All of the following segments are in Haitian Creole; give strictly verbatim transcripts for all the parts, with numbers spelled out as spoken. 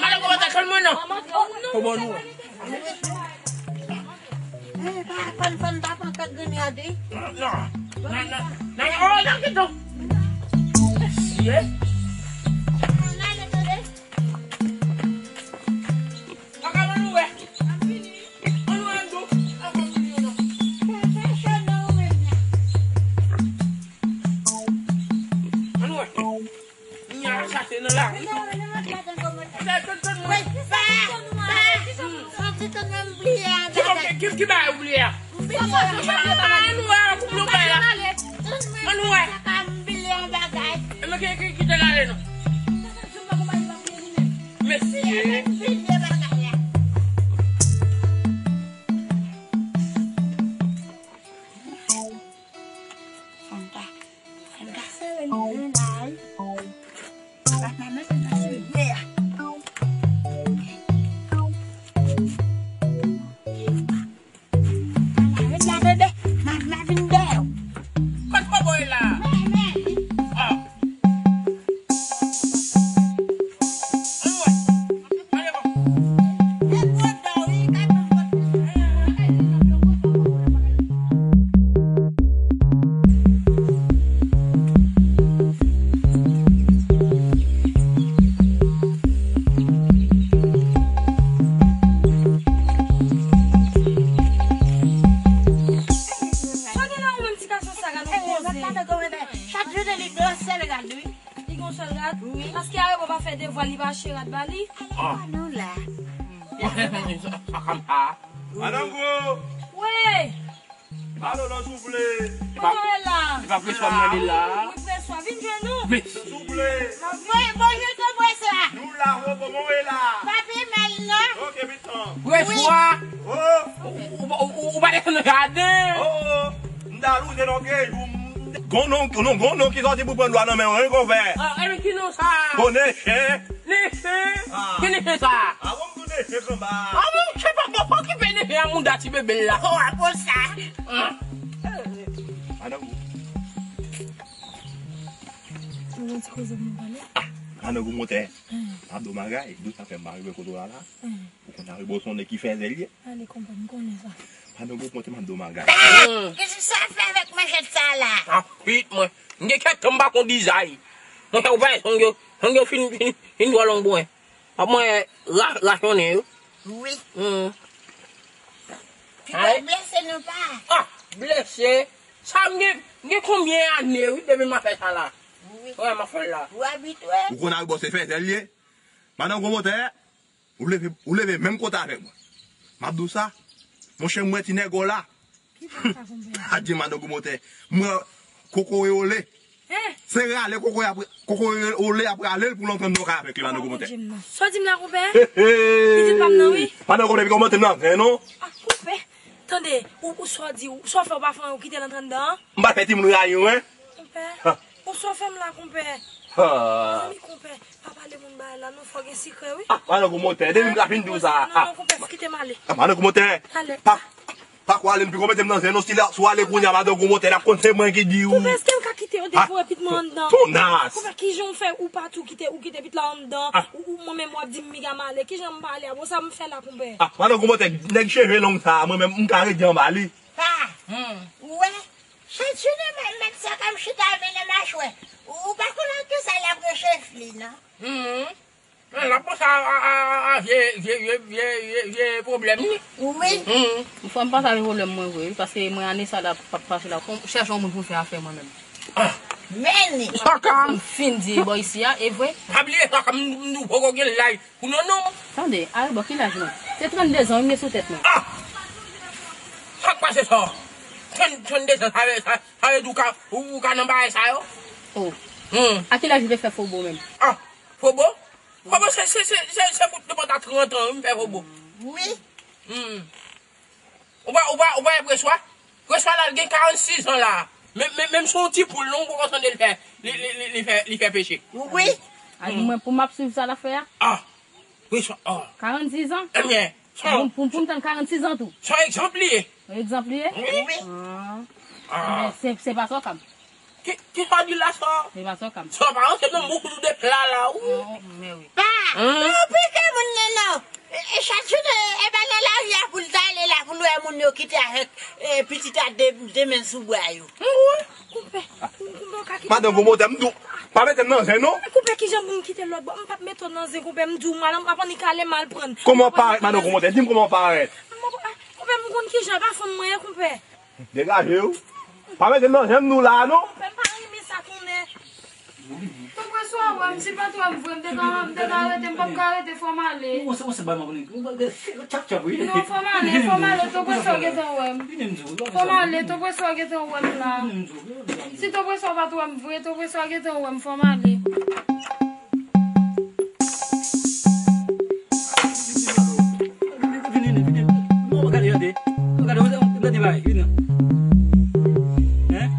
Madan Gwo Mantè, tann mwen non. Kòman nou? Eh, pa, pa, pa, pa pran kèk grenn rad, wi. Non, non, non, non, oh, non, kite. Mesye. Ann ale, tande. Kaka, ann wè. Ann wè, ann do. Ann wè. Nya chache nan lari. Tann, tann, tann mwen. Ki, ki, ki bagay ou bliye a? Ann wè, koup nou bay la. Ann wè. Enben ki, ki, kite l ale non. Mesye. Fanta. Fanta sere nou la wi. Bat nan men fè nan sere a. Ala, ret la, bebe. M a, m a vin dèyè w. Kot Bobo ye la? Men, men. Ah. Ann wè. Gade bon. E gwo dan wi, gade bon. Sa gen la ou menm ti gason sa, gade w poze. Chak jounen li gen yon sèl rad, wi. Li gen yon sèl rad? Wi. Paske Arebo pa fè devwa, li pa achte rad ba li. Ah. Nou la. Madan Gwo. Wi. Alo, non, souple. Kòman w ye la? Li pa preswa m nan li la. Wi, preswa. Vin jwenn nou. Men. Souple. Wi, bonjou, tonton preswa. Nou la, wo, kòman w ye la? Pa pi mal, non. Ok, pitan. Preswa. Oh. Ou, ou, ou, ou pa desann nan jaden. Oh, oh. M ta louze non ke jou. Gon non, non, gon non ki sòti pou pran dwa nan men w, wi, konpè. Ah, e men ki non sa? Gon nechen. Nechen? Ah. Ki nechen sa? Ah, bon, m tou nechen kanba. Ah, bon, se pa bon, pa okipe nechen a mouda ti bebe la. Oh, a konsa. Ah. Madan Gwo. Ou gen ti koze pou nou pale? Ah, Madan Gwo Mantè. Hmm. M ap di w bagay, di w sa fè m pa rive kote w la la. Hmm. Ou konn Arebo se yon nèg ki fèzè l ye. Ale konprann, m konnen sa. Madan Gwo Mantè, m ap di w bagay. Ah! Kisa w ap fè avèk manchèt sa la? Ah, pit mwen. M gen kèk tan m pa konn dizay. Monchè, ou pa wè zong yo, zong yo fin, fin, fin twò long pou mwen. Ap mwen ra-, rachonnen yo. Wi. Hmm. Piga w blese nou pa. Ah, blese. Sa m gen, m gen konbyen ane, wi, depi m ap fè sa la? Wi. Wè, m ap fè l la. Ou abitye. Ou konn Arebo se fèzè l ye. Madan Gwo Mantè, ou leve, ou leve menm kote avèk mwen. M ap di w sa. Monchè, m wè ti nèg w la. Ki bagay sa, konpè? A di Madan Gwo Mantè. M wè kokoye ole. Hein? Se rale kokoye ap, kokoye ole ap rale l pou l antann nan kay avèk li, Madan Gwo Mantè. Sa w di m nan? Sa w di m la, konpè? He, he. Pitit pa m nan, wi. Madan Gwo Mantè, pi kòmante m nan zen, non? Ah, konpè. Tande, ou, ou sa w di, ou sa w fè, ou pa fè anyen, ou kite l antre anndan an? M pa fè timoun rayi w, en? Konpè, ou sa w fè m la, konpè? Ha. Mezanmi, konpè, pa pale moun bagay la, non, fò gen sekrè, wi. Ah, Madan Gwo Mantè, depi m ta fin di w sa. Non, non, konpè, kite m ale. Ah, Madan Gwo Mantè. Ale. Pa, pa kwè ale, m pi kòmante m nan zen, non, si w ale kounye a, Madan Gwo Mantè, l ap konn se mwen ki di w. Konpè, èske m ka kite w depo e pit mwen anndan? Tonas. Konpè, kijan w fè, ou pa tou kite, ou kite pit la anndan? Ah. Ou, ou, mwen menm w ap di m piga m ale. Kijan m pa ale a? Bon, sa m fè la, konpè? Ah, Madan Gwo Mantè, nèg cheve long sa, mwen menm, m ka rete anba li. Pa. Hmm. Ou wè? Chèch li nan men, met sa kòm chita men nan machwè. Ou pa konn ak kisa l ap rechefe li, non? Hmm. L ap panse a, a, a, a, a vye, vye, vye pwoblèm li. Wi. Hmm. Fò m pataje pwoblèm mwen vre, wi, paske mwen ane sa la p ap pase la. Fò m chèche yon moun pou m fè afè mwen menm. Ah. Men li. Sa ka. M fin di bò isi a, e vre. Pa bliye sa ka, m, m, m poko gen laj. Pou non, non. Tande, Arebo, ki laj mwen? Se trannde zan wi m gen sou tèt mwen. Ah! Sa k pase sa? Trann, trannde zan, sa vle, sa, sa vle di w ka, ou, ou ka nan bagay sa yo? Oh. Hmm. A ki laj ou te fè fobo menm? Ah, fobo? Kòman se, se, se, se, se bout de bòt a trant an, wi, m fè Fobo. Wi. Hmm. Ou pa, ou pa, ou pa wè Preswa? Preswa la, l gen karannsis an la. Men, men, menm si yon ti poul, non, ou poko tande l fè, li, li, li, li fè, li fè peche. Wi. A, di mwen, pou m ap swiv sa l ap fè a? Ah, Preswa, ah. Karannsis an? Ebyen, sa. Pou, pou, pou m tann karannsis an tou. Se yon egzanp li ye. Yon egzanp li ye? Wi. Ah. Ah. Ebyen, se, se pa sa w kab. Ki, ki sa w di la sa? Se pa sa w kab. Sa pa rantre nan bouk ou de pla la, wi. Non, men wi. Pa, hmm? Non, pike moun nan, non. E, e, chak jou, e, e pa nan lari a pou l ta ale la, pou l wè moun yo kite avèk, e, pitit a de, de men sou bra yo. Wi. Konpè, konpè, w ka kite. Madan Gwo Motè, m di w, pa mete m nan zen, non. Konpè, kijan pou m kite lòt bò? M p ap mete w nan zen, konpè, m di w, m al, m ap annik ale, m al pran. Kòman w parèt, madan Gwo Motè? Di m kòman w parèt. Konpè, m konn kijan, e pa fanm mwen ye, konpè. Degaje w. Pa mete m nan zen m di w la a, non. Konpè, m pa renmen sa konnen. Tonton Preswa wè m, si l pa t wè m vre, m te ka, m te ka rete, m p ap ka rete, fò m ale. Ou se, ou se bay mwen konnen. Ou bay tchap tchap, wi. Non, fò m ale, fò m ale, Tonton Preswa gentan wè m. Vini m di w, fò m ale, Tonton Preswa gentan wè m la. Vini m di w, vini m di w. Si Tonton Preswa pa t wè m vre, Tonton Preswa gentan wè m, fò m ale. Vini, vini, vini. Non, gade, gade. Gade, gade, gade, bay, vini. Hein?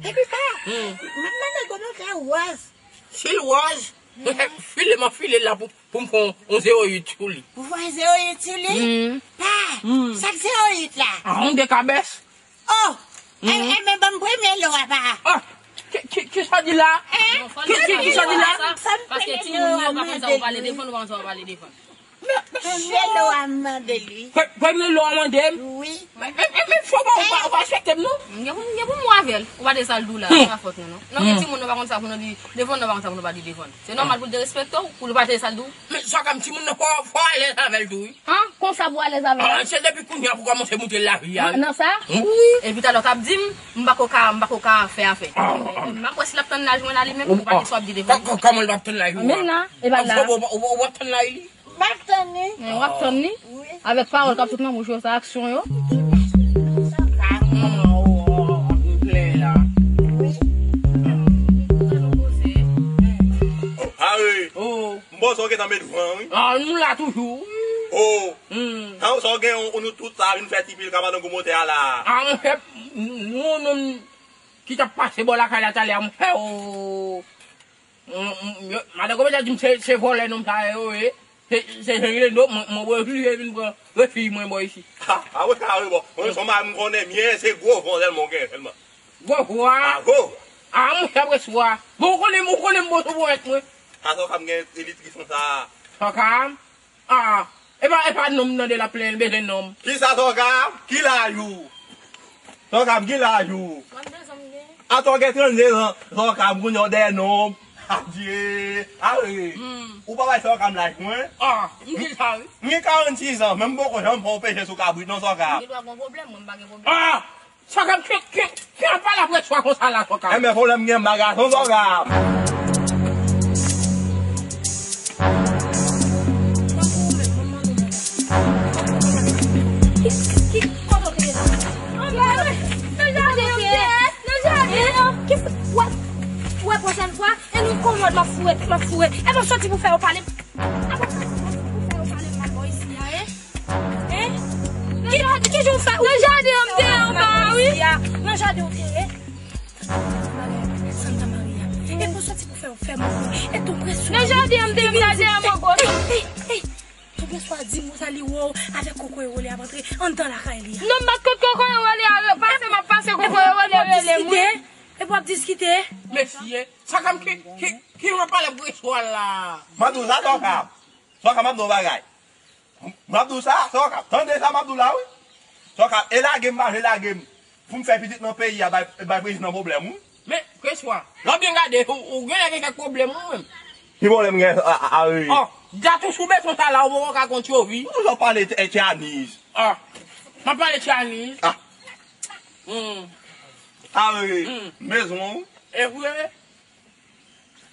Epi pa, hmm, m ap mande kòman fè wòz. Si l wòz, mwen fè file, m ap file l la pou, pou m fè yon, yon zewo uit sou li. Pou fè yon zewo uit sou li? Hmm. Pa, hmm, sa k zewo uit la? Ah, yon dekabès. Oh! E, hmm, e, men ban m premye lo a, pa. Ah, ki, ki, ki sa di la? Hein? Ki, ki, ki sa di la? Paske timoun yo pa konn sa w pale defann, ou pa konn sa w pale defann. Premye lo a m mande li. Pre-, premye lo a mande m? Wi. Men, men, men, men, fò bon, ou pa, ou pa respekte m, non? M gen pou, m gen pou m wè avè l. Ou pa tande sa l di w la, hmm, se pa fòt nou, non. Non, gen, hmm, timoun nan pa konn sa pou nou di defann, nan pa konn sa pou nou pa di defann. Se nòmal pou l derespekte w, pou l pa tande sa l di w. Men sa k ap timoun nan fò, fò alèz avè l tou, wi. An, konsa pou alèz avè l? Ah, se depi kounye a pou kòmanse moute lari a, wi. Nan sa? Wi. Epi talè w t ap di m, m pa ko ka, m pa ko ka fè afè. Ah, ah. M ap wè si l ap tann laj mwen la li menm, ou pa gen sa w ap di defann. Kò-, kò-, kòman l p ap tann laj ou a? Menm nan, e pa la. Ou, ou, ou, ou ap tann laj li? M ap tann li. Men w ap tann li? Wi. Avèk pawòl k ap sot nan bouch yo, sa aksyon yo. Sa ka. Klè la. Wi. Are. Oh. M panse w gentan met van, wi. Ah, nou la toujou. Oh. Hmm. Sa, sa w gen, ou, nou tout sa vin fè ti pil ka madan Gwo Motè a la. Ah, monchè, nou, nou, ki t ap pase bò lakay la talè a, monchè, oh. Mm, mm, yo, madan Gwo Motè di m se, se vòlè nonm sa yo ye. Se, se jan li ye, non, mwen, mwen oblije vin pran refi mwen bò isi. Ha, a wè kare bò. Mwen se yon mari m konnen byen, se gwo van sèlman w gen sèlman. Gwo van? A, gwo. A, monchè, Preswa. Bon, ou konnen, ou konnen m bon sou ponyèt mwen. A, sa w ka m gen elitris konsa. Sa w ka m? Ah, e pa, e pa nonm nan de l ap plenyen, l bezwen nonm. Kisa sa w ka? Ki laj ou? Sa w ka? Ki laj ou? Trannde zan m gen. Atò w gen trannde zan, sa w ka? Kounye a w dèyè nonm. Adye, are. Hmm. Ou pa bay sa w ka laj mwen? Ah, m di sa wi. M gen karannsis zan, men m poko janm fè yon peche sou kabrit non, sa w ka? M gen dwa gen yon pwoblèm, mwen m pa gen pwoblèm. Ah! Sa k ap, ki, ki, ki ap pale apre swa konsa la, Sòka? Enben, pwoblèm gen m ba gason, Sòka. Ki, ki, kote w te ye la? Nan jaden an, nan jaden an. Ki, wè, wè, pwochèn fwa, e nou komòd m ap foure, m ap foure. E mwen soti pou fè yo pale. Apa sa pou fè yo pale mal bò isi a, e? Hein? Ki, ki jan w fè? Nan jaden an m te ye anba a, wi. Nan jaden w te ye? Santa Maria. E pou soti pou fè, fè mwen. E tou presyon. Nan jaden an m te ye, m nan jaden an, mon gwo. Ey, ey, ey. Tou presyon di m sa li wè w avèk kokoye wole ap antre anndan lakay li a. Non, m bat kot kokoye wole a, pase m ap pase kokoye wole rele m, wi. E pou ap diskite? Mesye, sa k ap ki, ki, ki jan w ap pale presyon la? M ap di w sa, Sòka. Sòka, m ap di w yon bagay. M ap di w sa, Sòka. Tande sa m ap di w la, wi. Sòka, e lage m, pa vle lage m. Pou m fè pitit nan peyi a, bay, bay prezidan pwoblèm, wi. Men, Preswa, lè w byen gade, ou, ou genlè gen kèk pwoblèm, ou menm. Ki pwoblèm gen a, a, a, wi. Oh, dat ou sou beton sa la, ou poko ka kont yo, wi. Ou lè w pale tè-, tchaniz. Ah, m ap pale tchaniz. Ah. Hmm. A, wi. Hmm. M bezwen w. E vre?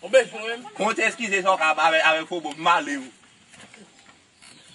Ou bezwen m? Konn te eskize sa w ka avè, avè fobo, m ale wi.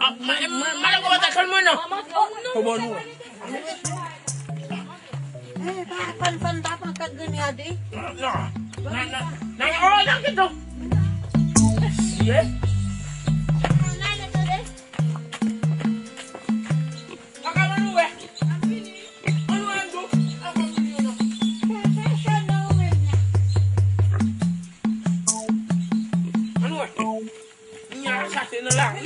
Ah, ma- ma- madan Gwo Mantè, kalme mwen non. Kòman nou? Eh, pa fann fann pa pran kèk grenn yade. Non. Nan, nan, nan, oh, nan kito. Mesye. Kaka, ann ouvè. Ann ouvè, ann ouvè. Ann ouvè. Kounya a chache nan lari.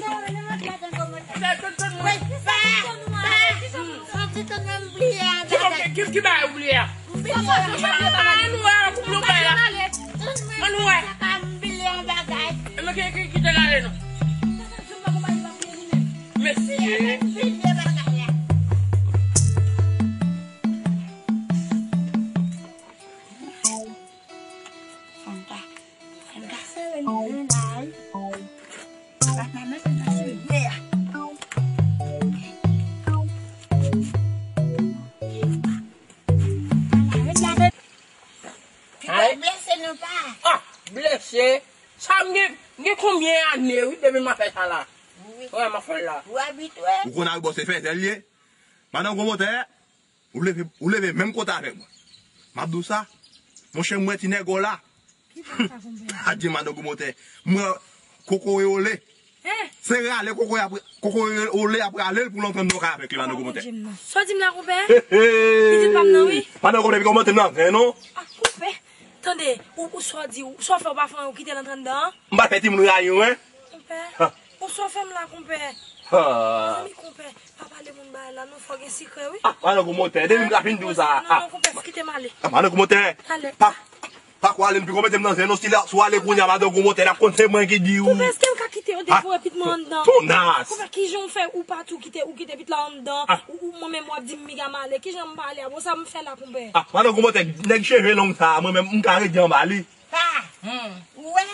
Ki, ki, ki bagay ou bliye a? Ann ouvè, ann ouvè, ann ouvè. Ann ouvè. Enben ki, ki, kite l ale non. Mesye. Fanm pa, fanm pa sere nou la wi. Papa mwen menm nan sere a. Pito blese nou pa. Ah, blese. Sa m gen, m gen konbyen ane wi depi m ap fè sa la? Wi. Wè, m ap fè l la. Ou abitye. Ou konn Aribò se fèzè l ye? Madan Gwo Motè, ou leve, ou leve menm kote avèk mwen. M ap di w sa. Monchè, m wè ti nèg w la. Ki sa sa, konpè? Adye, madan Gwo Motè. M wè kokoye ole. Hein? Se rale kokoye ap, kokoye ole ap rale l pou l antann nan kay avèk li, madan Gwo Motè. Sa w di m nan? Sa w di m la, konpè? He, he. Pitit pa m nan, wi. Madan Gwo Motè, pi kòmanse nan zen, non? Ah, konpè. Tande, ou, ou sa w di, ou sa w fè, ou pa fè anyen, ou kite l antre anndan an? M pa fè timoun rayi w, en? Konpè, ou sa w fè m la, konpè? Mezanmi, konpè, pa pale moun bagay la, non, fò gen sekrè, wi. Ah, madan Gwo Motè, depi m ta fin di w sa. Non, non, konpè, kite m ale. Ah, madan Gwo Motè. Talè. Pa, pa kwè ale, m pi kòmanse m nan zen, non, si w ale kounya, madan Gwo Motè, l ap konn se mwen ki di w. Konpè, èske m ka kite yo devore pitit mwen anndan? Tonas. Konpè, kijan w fè, ou pa tou kite, ou kite pitit la anndan, ou, ou, mwen menm w ap di m piga m ale, kijan m pa ale a, bon, sa m fè la, konpè? Ah, madan Gwo Motè, nèg cheve long sa, mwen menm, m ka rete anba li. Pa. Hmm. Ou wè?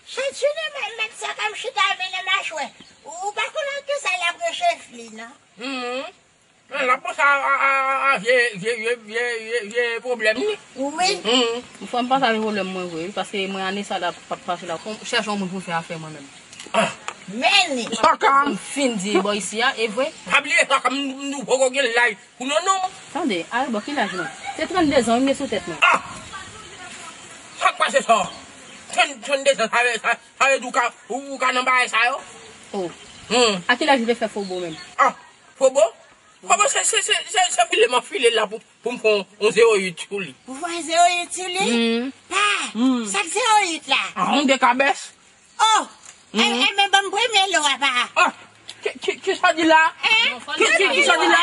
Chèch li nan men, met sa kòm chita men nan machwè. Ou, ou pa konn ak kisa l ap rechefli, non? Hmm. L ap panse a, a, a, a, a vye, vye, vye, vye, vye, vye pwoblèm li. Wi. Hmm. Fò m pase avèk pwoblèm mwen vre, wi, paske mwen ane sa la p ap pase la. Fò m chèche yon moun pou m fè afè mwen menm. Ah. Men li. Sa ka. M fin di bò isi a, e vre. Pa bliye sa ka m, m, m poko gen laj. Pou non non. Tande, Aribò, ki laj mwen? Se trannde zan wi m gen sou tèt mwen. Ah! Sa k pase sa? Trann, trannde zan, sa vle, sa, sa vle di ou ka, ou, ou ka nan bagay sa yo? Oh. Hmm. A ki laj ou te fè fobo menm? Ah, fobo? Fobo se, se, se, se, se file m ap file l la pou, pou m fè yon, yon zewo uit sou li. Ou fè yon zewo uit sou li? Hmm. Pa! Hmm. Sa k zewo uit la? Ah, yon dekabès. Oh! E, e, men ban m premye lo a, pa. Ah! Ki, ki, ki sa di la? Hein? Ki, ki, ki sa di la?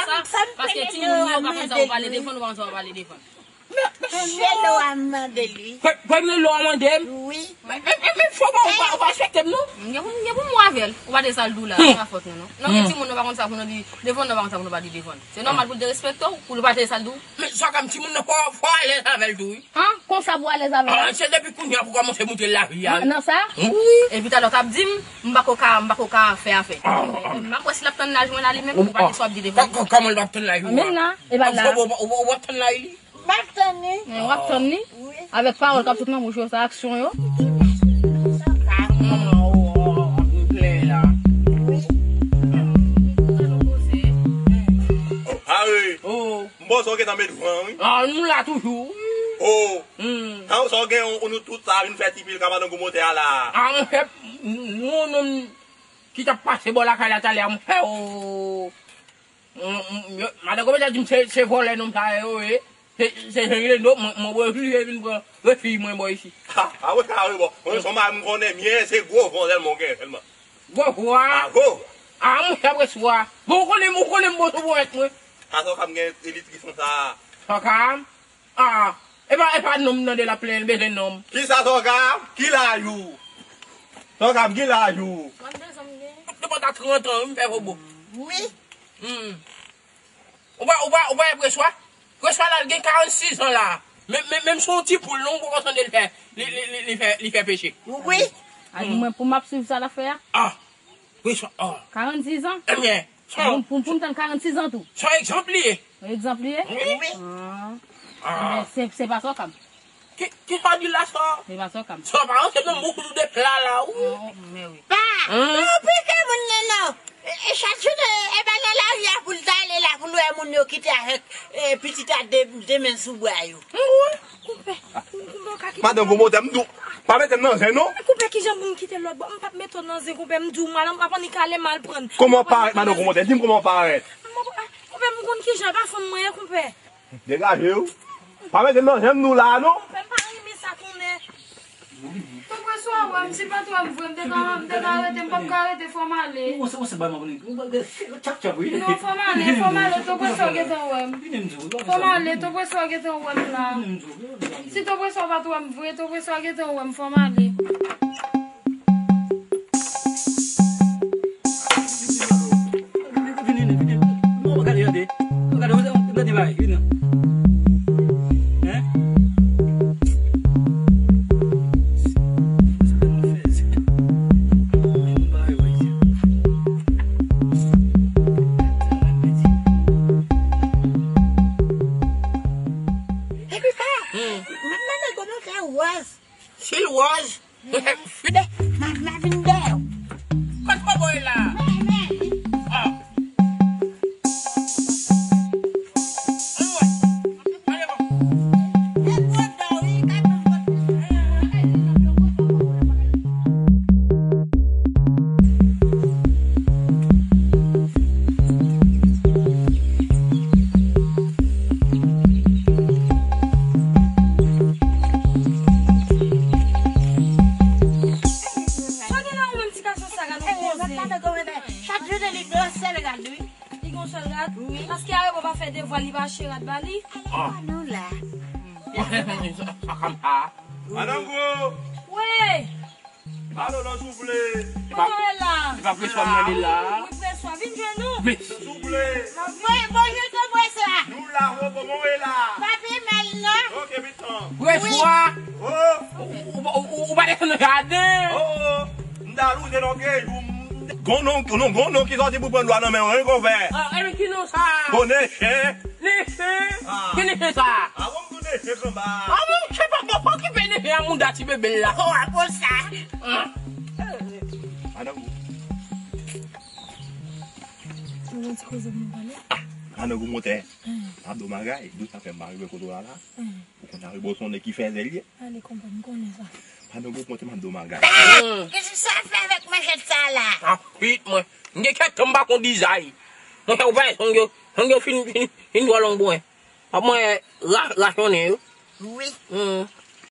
Paske timoun yo pa konn sa w pale defann, ou pa konn sa w pale defann. Men, men, premye lo a m mande li. Pre-, premye lo a mande m? Wi. Men, men, men, men, fò bon, ou pa, ou pa respekte m, non? M gen pou, m gen pou m wè avè l. Ou pa te sa l di w la, se pa fòt nou, non. Non, gen timoun nou pa konn sa pou nou di defann, nou pa konn sa pou nou pa di defann. Se nòmal pou l derespekte w, pou l pa te sa l di w. Men sa ka m timoun nan fò, fò alèz avè l tou, wi. An, konsa pou alèz avè l? Ah, se depi kounye a pou kòmanse moute lavi a, wi. Nan sa? Wi. Epi talè w t ap di m, m pa ko ka, m pa ko ka fè afè. M ap wè si l ap tann laj mwen la li menm, pou pa gen sa w ap di devan. Kò-, kò-, kòman l p ap tann laj ou a? Menm nan, e pa la. Ou, ou, ou, ou ap tann laj li? M ap tann li. Men w ap tann li? Wi. Avèk pawòl k ap sot nan bouch yo, sa aksyon yo. Sa ka. Wi. Are. Oh. M panse w gentan met van, wi. Ah, nou la toujou. Oh. Hmm. Sa, sa w gen, ou, nou tout sa vin fè ti pil ka madan Gwo Motè a la. Ah, monchè, nou, nou, ki t ap pase bò lakay la talè a, monchè, oh. M, m, yo, madan Gwo Motè di m se, se vòlè nonm sa yo ye. Se, se jan li ye, non, mwen, mwen oblije vin pran refi mwen bò isi. Ha, a wè sa, wi, bon. Mwen, son mari m konnen byen, se gwo von sèlman w gen, sèlman. Gwo von? A, gwo. A, monchè, preswa. Bon, ou konnen, ou konnen m bon sou ponyèt mwen. A, sa w ka m gen, elitris konsa. Sa w ka m? A, e pa, e pa nonm nan de la plen, l bezwen nonm. Kisa sa w ka m? Ki laj ou? Sa w ka m, ki laj ou? Mwen bezwen m gen. Depi ta trant an, wi, m fè fobo. Wi. Hmm. Ou pa, ou pa, ou pa wè preswa? Preswa la, l gen karannsis an la. Men, men, menm si yon ti poul, non, ou poko tande l fè, li, li, li, li fè, li fè peche. Wi. A di mwen, pou m ap swiv sa l ap fè a? Ah, preswa, ah. Karannsis an? Ebyen, sa. Pou, pou, pou m tann karannsis an tou. Sa egzanp li ye. Egzanp li ye? Wi. Ah. Ah. Ebyen, se, se pa sa w ka m. Ki, ki sa w di la sa? Se pa sa w ka m. Sa pa rantre nan bouk nou de pla la, wi. Oh, men wi. Pa! Hmm? Nou pike moun nan, non. E, e chak jou, e, e ba nan lari a pou l ta ale la, pou l wè moun yo kite avèk, e, pitit a de, de men sou bra yo. Wi. Konpè, konpè, w ka kite. Madanm gwo motè, m di w, pa mete m nan zen, non. Konpè, kijan pou m kite lòt bò? M p ap mete w nan zen, konpè, m di w mal, m ap annik ale mal prann. Kòman w parèt, madanm gwo motè? Di m kòman w parèt. M ap, a, konpè, m konn kijan, e pa fanm mwen ye, konpè. Degaje w. Pa mete m nan zen m di w la, non. Konpè, m pa renmen sa konnen. Tonpreswa wè m, si l pa t wè m vre, m te ka, m te ka rete, m p ap ka rete, fò m ale. Ou se, ou se bay m abone. Ou bay, tchap, tchap, wi. Non, fò m ale, fò m ale, tonpreswa gentan wè m. Vini m di w, fò m ale, tonpreswa gentan wè m la. Vini m di w, vini m di w. Si tonpreswa pa t wè m vre, tonpreswa gentan wè m, fò m ale. Vini, vini, vini. Non, gade, gade. Gade, gade, gade, bay, vini. Hein? Epi pa, hmm, m ap mande konnen w fè wòz. Sil wòz. Fide, m a, m a vin dèyè w. Kot bobo ye la? Men, men. Ah. Ann wè. Ale bon. E gwo dò, wi, ka tonbe. Sa gen la ou menm ti gason sa, gade yon koze. Chak jounen li gen yon sèl rad, wi. Li gen yon sèl rad? Wi. Paske Arebo pa fè devwa, li pa achte rad ba li. Ah. Nou la. Sa konsa. Madanm gwo. Wi. Alo, non, souple. Kòman w ye la? Li pa preswa m nan li la. Wi, preswa. Vin jwenn nou. Men. Souple. Mwen, bonjou, tonpreswa. Nou la, ho, kòman w ye la? Pa pi mal, non. Ok, pitan. Preswa. Oh. Ou, ou, ou, ou pa desann nan jaden. Oh, oh. M ta louze non ke jou. Gon non, non, gon non ki sòti pou pran dwa nan men w, wi, konpè. Ah, e men ki non sa? Bonè chen. Nechen? Ah. Ki nechen sa? Ah, bon, m tou nechen kanba. Ah, monchè, pa, pa, pa okipe nechen a mouda ti bebe l la. Oh, a konsa. Ah. Madanm gwo. Ou wè ti koze pou nou pale? Ah, madanm gwo montè. Hmm. Pa do magay, nou sa fè m pa rive kote w la la. Hmm. Ou konn Arebo se yon nèg ki fè zèl ye. Ale konprann, m konnen sa. Madanm gwo montè, m ap do magay. Hmm. Kisa sa fè avèk manchèt sa la? Ah, pit mwen. M gen kèk tan m pa konn dizay. Monchè, ou pa wè song yo, song yo fin, fin, fin twò long pou mwen. Ap mwen ra-, rachonnen yo. Wi. Hmm.